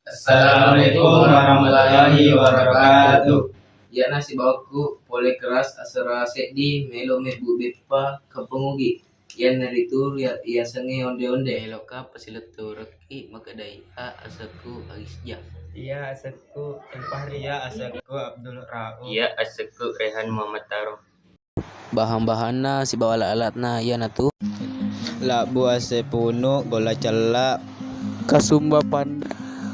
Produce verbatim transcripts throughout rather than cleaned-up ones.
Assalamualaikum warahmatullahi wabarakatuh. Iyana sibawakku pole kelas asera seddi melo mebbu beppa kampong Ugi. Iyanaritu riya-, riyasengnge onde-onde. Meloka pasiletturekki makkeda, iya asekku Agisja. Iya asekku Empari. Iya asekku Abdul Rauf. Iya asekku Rehan Muhammad Taro. Bahan-bahanna sibawa alat-alatna iyanatu. Labbu ase punu, golla cella, kasumba pan-,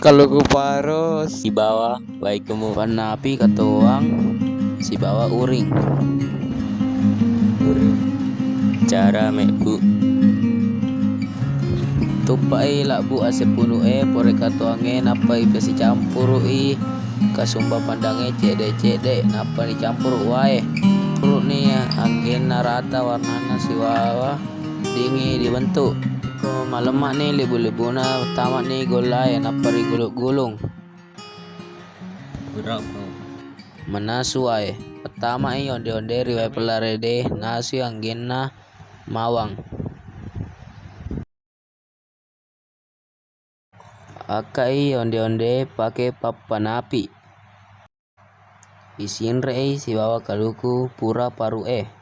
kaluku paro, sibawa wae kemu, pannapi katoang, sibawa uring. Cara mebbu. Tuppai labbu ase punu e pore katoangnge, nappai pasicampurui kasumba pandangnge cedde-cedde, nappa nicampuru wae. Puruni anggenna rata warnanna sibawa dingi dibentuk. Ko malemma'ni lebbu-lebbuna, tama'ni gollae, nappa rigulung-gulung. Manasu wae. Pattama'i onde-onde ri wae pellarede, nasui anggenna mawang. Akkai onde-onde pake pappanapi. Isinre'i sibawa kaluku pura paru'e.